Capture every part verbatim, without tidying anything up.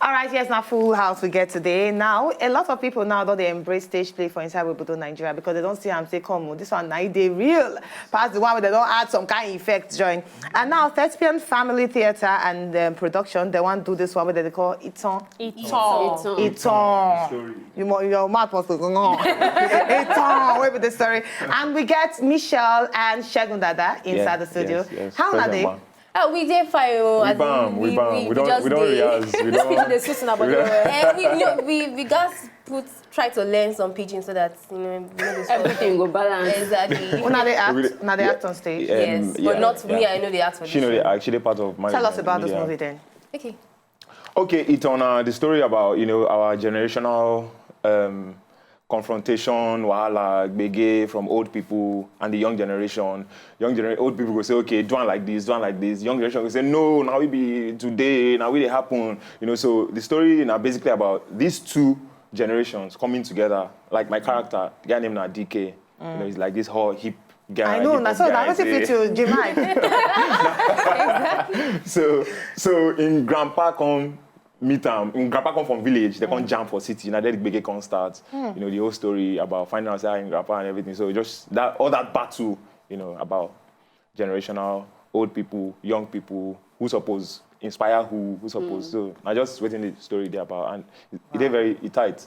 All right, yes, now Full House we get today. Now, a lot of people now don't they embrace stage play for inside Obodo, Nigeria, because they don't see am say, "Come o, this one na e dey real." Pass the one where they don't add some kind of effects join. And now, Thespian Family Theatre and um, Production, they want to do this one where they call Iton. Iton. Iton. You mo- your mouth must go on. Iton. Where with the story? And we get Michelle and Shegun Dada inside the studio. How are they? Uh, we dey fine o. We bam, we bam. We don't, we don't rehearse. We don't. Speech dey sweet una body well. Eh, we, we, we gats put, try to learn some pidgin so that, you know, we no go spoil. Everything go balance. Exactly. Una dey act, una dey act on stage. Yes, but not me. I know they act for this. She know they act. She dey part of my. Tell us about this movie then. Okay. Okay, it's on uh, the story about, you know, our generational um, confrontation, wahala, gbege from old people and the young generation. Young generation, old people go say, "Okay, do one like this, do one like this." Young generation go say, "No, now we be today, now we dey happen." You know, so the story now basically about these two generations coming together. Like my character, the guy named na D K. You know, he's like this whole hip guy. I know, hip hop so guy, that was fit you, Jemai. So, so in grandpa come meet am. Im grandpa come from village, they come jam for city. Now that the gbege come start. You know, the whole story about finding out how im grandpa and everything. So just that, all that battle, you know, about generational, old people, young people, who suppose inspire who, who suppose. So I just waiting the story there about, and it dey very, it tight.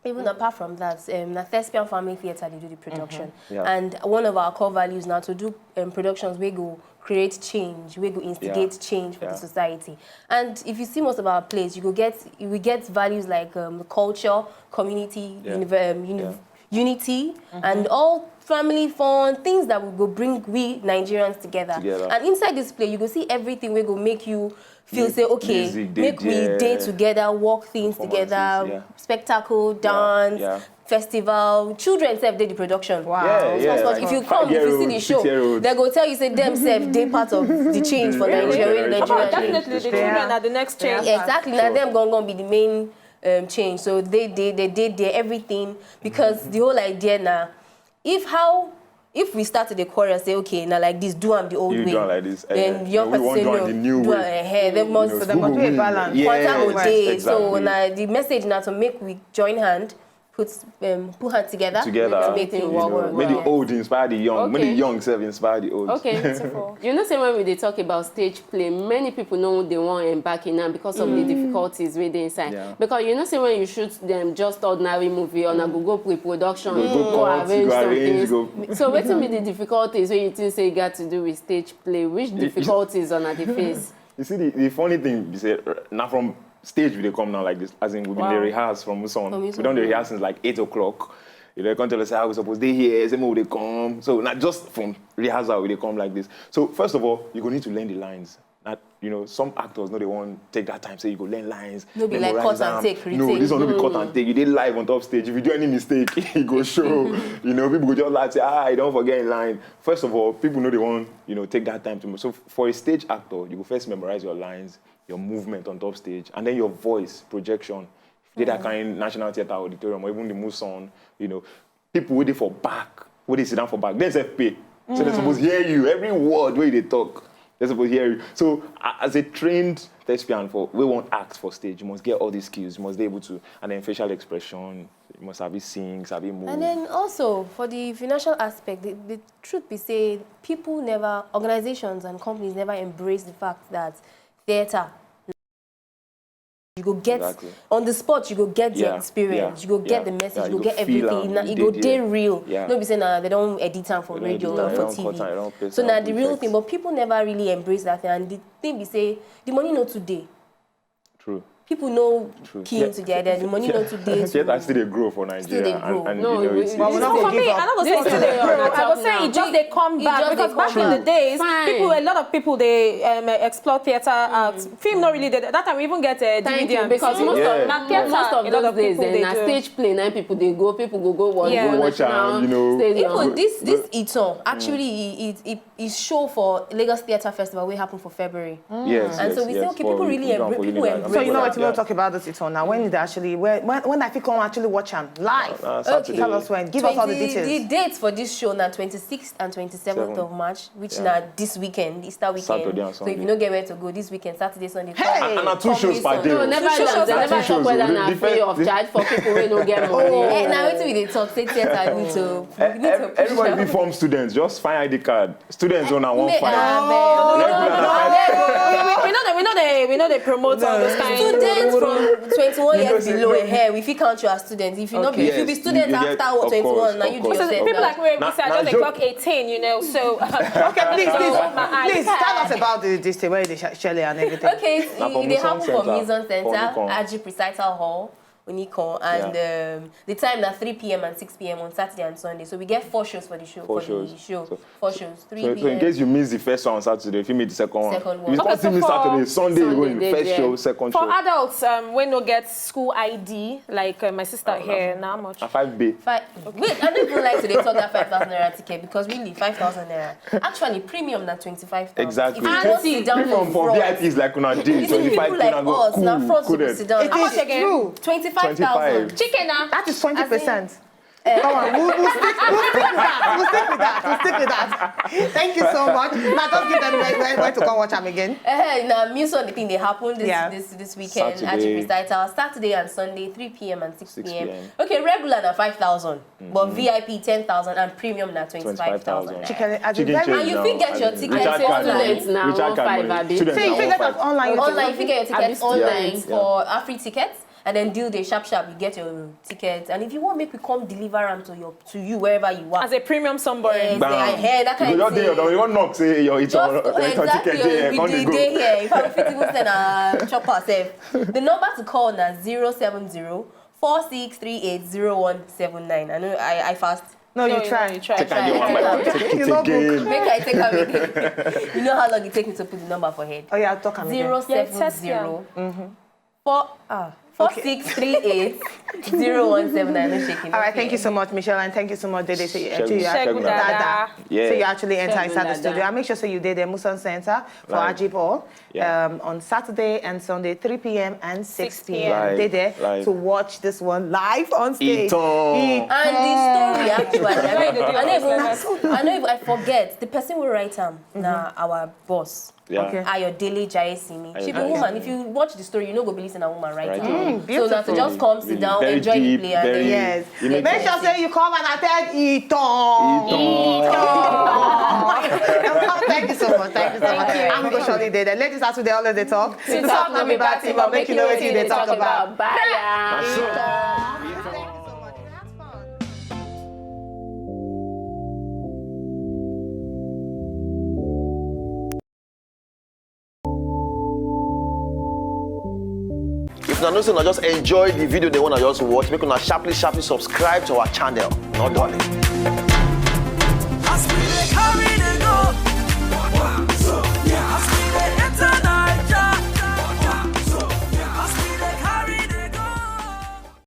Even apart from that, um, na Thespian Family Theatre dey do the production. Yeah. And one of our core values now to do um, productions wey go create change, wey go instigate change for the society. And if you see most of our plays, you go get, we get values like um, culture, community, univ- um, uni- unity, and all family fun, things that will go bring we Nigerians together. And inside this play, you go see everything wey go make you feel say, okay, make we dey together, work things together, spectacle, dance, festival. Children sef dey the production. Wow. Yeah, yeah. If you come, if you see the show, they go tell you say dem sef dey part of the change for Nigeria. Nigeria. Definitely, the children are the next change. Exactly. Now them gonna be the main um, change. So they they they did their everything because the whole idea now, if how if we start to the quarrel, say, "Okay, now like this, do am the old way." You do am like this. Then young person say, "No, do am the new way." They must, they must do a balance. Quarter a day. So now the message now to make we join hand, put um, put hand together, together, make things work. Make the old inspire the young. Make the young self inspire the old. Okay, beautiful. You know, say when we dey talk about stage play, many people know they want embark in am because of the difficulties wey dey inside. Because you know, say when you shoot them just ordinary movie, or na go go pre-production, go arrange something. So wetin be the difficulties wey you think say you got to do with stage play? Which difficulties una dey face? You see, the, the funny thing be say, now from stage we dey come now like this, as in we been dey rehearse from Muson. We don dey rehearse since like eight o'clock. You know, they come tell us how we suppose dey here, say make we dey come. So not just from rehearsal we dey come like this. So first of all, you go need to learn the lines. Not, you know, some actors no dey want take that time, say you go learn lines. No be like cut and take, retake. No, this one no be cut and take. You dey live on top stage. If you do any mistake, e go show. You know, people go just like say, "Ah, I don't forget in line." First of all, people no dey want, you know, take that time to. So for a stage actor, you go first memorize your lines, your movement on top stage, and then your voice projection. If you dey that kind national theatre auditorium or even the Muson, you know, people wey dey for back, wey dey sit down for back, dem sef pay. So they suppose hear you. Every word wey you dey talk, they suppose hear you. So a- as a trained thespian for wey wan act for stage, you must get all these skills. You must be able to, and then facial expression. You must sabi sing, sabi move. And then also for the financial aspect, the, the truth be say people never, organizations and companies never embrace the fact that theatre, you go get on the spot, you go get the experience, you go get the message, you go get everything. Now it go dey real. No be say now they don't edit am for radio or for T V. So now the real thing, but people never really embrace that thing. And the thing be say the money no too dey. True. People no keen to the idea. The money no too dey. Theatre still dey grow for Nigeria. Still dey grow. No, but for me, I no go say still dey grow. I go say e just dey come back because back in the days, people, a lot of people dey um, explore theatre art. Film no really dey. That time we even get uh, D V D and because most of na theatre, most of those days na stage play na people dey go. People go go watch, go watch am, you know. Even this this Iton actually e e e show for Lagos Theatre Festival wey happen for February. Yes, and so we say okay, people really embrace, people embrace. So you know what We'll talk about this, Iton, now. When did actually, when, when, when I fit come actually watch am live? Uh, Saturday. Tell us when. Give us all the Twenty details. The dates for this show na twenty-sixth and twenty-seventh Seven. Of March, which Yeah. na this weekend, Easter weekend. Saturday and So if you Sunday. No get where to go this weekend, Saturday, Sunday. Hey! And na two shows per day. No, never Two shows done. per Never day. talk whether na The first- free of charge for people wey no get money. Eh, na wetin we dey talk say theatre need to. We need to push Everybody am. Be form students. Just find I D card. Students on one Make- fine. Abeg. Regular na five- We, we, we know they, we know they, we know they promote all those kind. Students from twenty-one You know years say below, no. Eh, we fit count you as students. If you not be, if you be Yes, student you get- after what, of course, twenty-one, now of you course. do So yourself people now. Like we, Na- we say na I just dey joke. Clock eighteen, you know. So Okay, please, please, My eye. Please tell us about the, this thing where they sh- Shirley and everything. Okay, it's, Na for it dey Muson happen for Center, Muson for Center, Onikan. Ajip Recital Hall, Onikan, and um, the time na three p.m. and six p.m. on Saturday and Sunday. So we get four shows for the show. Four for the shows. show. So- Four shows. Three So, p.m. so in case you miss the first one on Saturday, if you meet the second one, Second you one. can't Okay, see me so for Saturday, Sunday, Sunday, when you they first there. show, second For show. Adults, um, we no get school I D like uh, my sister here. Now much. A five bay. Five. Wait, I don't even like to dey talk that five thousand naira ticket because really five thousand naira. Actually, premium na twenty-five thousand. Exactly. If you want sit down Premium for front, V I Ps like una you dey see people twenty-five like kuna go us, na cool, front people coded. Sit down. It How is much again? True. Twenty-five thousand. Chicken na. That is twenty percent. Come on, we'll, we'll, stick, we'll stick with that. We'll stick with that. We'll stick with that. Thank you so much. Now just give them where, where, where to come watch them again. Eh, now, me so the thing they happen this Yeah. this this weekend. Saturday. At Recital, Saturday and Sunday, three p.m. and six p.m. Six p.m. Okay, regular na five thousand, but V I P ten thousand and premium na twenty-five thousand. Chicken, I Chicken very- change And you now. fit get your Recharge tickets card online. money. Students na Recharge one card five, money. Abi. Students So you na fit one get five. online. Online, you fit get your tickets Abi online students. for a free ticket, and then do the sharp sharp. You get your ticket, and if you want make we come deliver am to your to you wherever you are. As a premium somebody. Yes, Bam. I hear that kind You of just dey your thing. door, you wan knock say your it's Just on your exactly, ticket there, we come dey dey go. Dey here. If I fit even send a chopper sef. The number to call na zero seven zero four six three eight zero one seven nine. I know I I fast. No, you No, try. you try. Take am one by one, take You it no go again. Make I take am again. You know how long it take me to put the number for head? Oh yeah, talk am again. Zero seven zero Yeah, four ah four six three eight zero one seven nine. No shaking. All right, thank you so much, Michelle, and thank you so much, Dede. Say, Segun. to you. Segun Dada. Yeah. So you actually enter Segun inside the Dada. Studio. And make sure so you did the Muson Center for Right. Ajib Hall Yeah. um, on Saturday and Sunday, three p.m. and six p.m. Live, They there live. To watch this one live on stage. Iton. Iton. And the story actually, I Why don't, they do I don't even, this? I don't even, I forget. The person will write am na our boss. Yeah. Okay. Ayodele Jayesimi. She be Ayodele. Woman. If you watch the story, you no go believe say na woman write Right. am. Mm, So na to beautiful. Just come sit down, Very enjoy the deep, play, and very- then Yes. You make Make sense. Sure say you come and attend Iton. Iton. Thank you so much. Thank you so much. Thank you. I'm going to surely there. The ladies, as we dey always dey talk. To talk no be bad thing, but make you know wetin you dey talk about. Bye. Thank you so much. That's fun. If una know say una just enjoy the video they wanna just watch, make una sharply sharply subscribe to our channel. No darling.